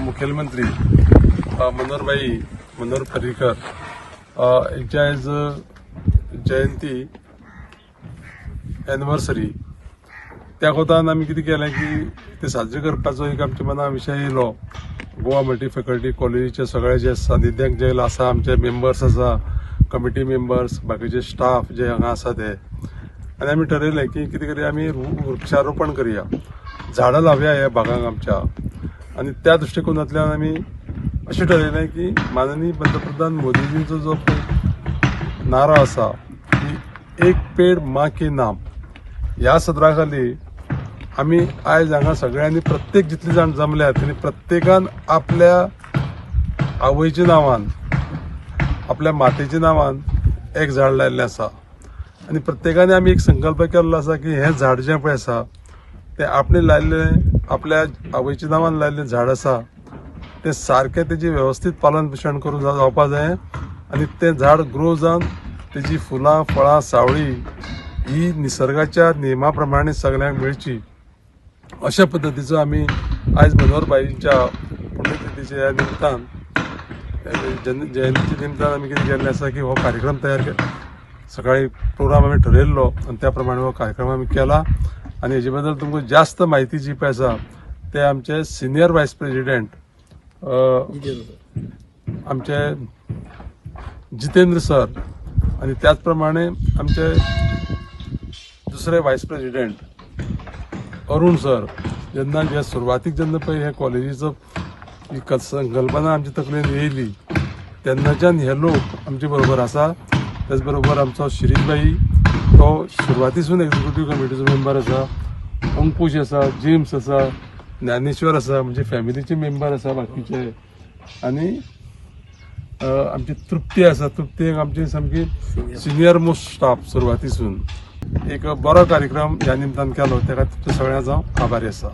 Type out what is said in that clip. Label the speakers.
Speaker 1: मुखेलमंत्री मनोहरभाई मनोहर पर्रीकर हेंच्या आयज जयंती एनिवर्सरी. त्या कोतान आमी कितें केलें की ते साजरे करपाचो एक आमच्या मना विशय येयलो. गोवा मल्टी फॅकल्टी कॉलेजीचे सगळे जे सानिध्याक जे आसा, आमचे मेंबर्स आसा, कमिटी मेंबर्स, बाकीचे स्टाफ जे हांगा आसा ते, आनी आमी ठरयलें की कितें करया, आमी वृक्षारोपण करया, झाडां लावया ह्या भागांक आमच्या. आनी त्या दृश्टिकोनांतल्यान आमी अशें ठरयलें की माननीय पंतप्रधान मोदीजींचो जो पळय नारो आसा की "एक पेड माँ के नाम", ह्या सदरा खाली आमी आयज हांगा सगळ्यांनी, प्रत्येक जितले जाण जमल्यात तेणी प्रत्येकान आपल्या आवयच्या नांवान, आपल्या मातेच्या नांवान एक झाड लायिल्लें आसा. आनी प्रत्येकाने आमी एक संकल्प केल्लो आसा की हें झाड जें पळय आसा तें आपणें लायिल्लें, आपल्या आवयच्या नांवान लायिल्लें झाड आसा, तें सारकें तेजी वेवस्थीत पालन पोशण करून जावपा जाय आनी तें झाड ग्रो जावन तेजी फुलां, फळां, सावळी ही निसर्गाच्या नेमा प्रमाणे सगळ्यांक मेळची, अशा पद्दतीचो आमी आयज मनोहरभाईंच्या पुण्यतिथीच्या ह्या निमतान, जयंतीच्या निमतान आमी कितें केल्लें आसा की हो कार्यक्रम तयार सकाळी प्रोग्राम आमी ठरयल्लो आनी त्या प्रमाणे हो कार्यक्रम आमी केला. आनी हेजे बद्दल तुमकां जास्त म्हायती जी पळय आसा ते आमचे सिनियर वायस प्रेजिडेंट आमचे जितेंद्र सर आनी त्याच प्रमाणे आमचे दुसरे वायस प्रेजिडेंट अरुण सर, जेन्ना जे सुरवातीक जेन्ना पळय हे कॉलेजीचो ही संकल्पना आमच्या तकलेन येयली तेन्नाच्यान हे लोक आमचे बरोबर आसा. त्याच बरोबर आमचो शिरीष भाई, तो सुरवातीसून एक्झिक्युटीव कमिटीचो मेंबर आसा, अंकुश आसा, जेम्स आसा, ज्ञानेश्वर आसा, म्हणजे फॅमिलीचे मेंबर आसा बाकीचे. आनी आमची तृप्ती आसा, तृप्ती एक आमची सामकी सिनियर मोस्ट स्टाफ. सुरवातीसून एक बरो कार्यक्रम ह्या निमतान केलो, तेका तुमच्या सगळ्यांचो हांव आभारी आसा.